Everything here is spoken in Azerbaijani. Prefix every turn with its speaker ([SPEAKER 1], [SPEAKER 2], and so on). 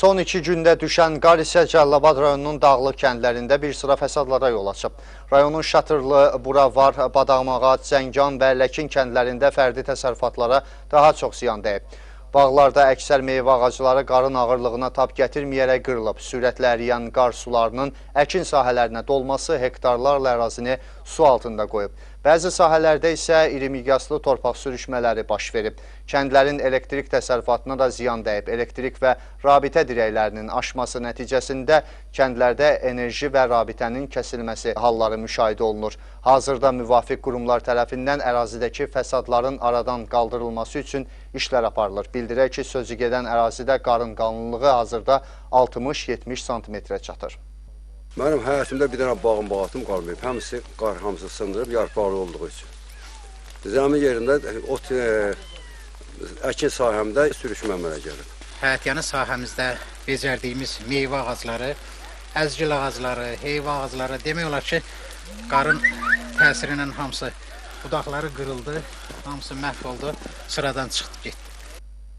[SPEAKER 1] Son 2 gündə düşən qar isə Cəlilabad rayonunun dağlıq kəndlərində bir sıra fəsadlara yol açıb. Rayonun Şatırlı, Buravar, Badamağac, Zəngan və Ləkin kəndlərində fərdi təsərrüfatlara daha çox ziyan dəyib. Bağlarda əksər meyvə ağacları qarın ağırlığına tab gətirməyərək qırılıb. Sürətlə əriyən qar sularının əkin sahələrinə dolması hektarlarla ərazini su altında qoyub. Bəzi sahələrdə isə iri miqyaslı torpaq sürüşmələri baş verib. Kəndlərin elektrik təsərrüfatına da ziyan dəyib. Elektrik və rabitə dirəklərinin aşması nəticəsində kəndlərdə enerji və rabitənin kəsilməsi halları müşahidə olunur. Hazırda müvafiq qurumlar tərəfindən ərazidəki fəsadların aradan qaldırılması üçün işlər aparılır. Bildirək ki, sözü gedən ərazidə qarın qalınlığı hazırda 60-70 santimetrə çatır.
[SPEAKER 2] Mənim həyətimdə bir dənə bağım bağatım qalmayıb. Hamısı qar hamısı sındırıb yarpaqlı olduğu üçün. Zəmin yerində ot əkin sahəmdə sürüşmə əmələ gəlib.
[SPEAKER 3] Həyətyanı sahəmizdə becərdiyimiz meyvə ağacları, əzgil ağacları, heyva ağacları demək olar ki, qarın təsiri ilə hamısı budaqları qırıldı, hamısı məhv oldu, sıradan çıxdı getdi.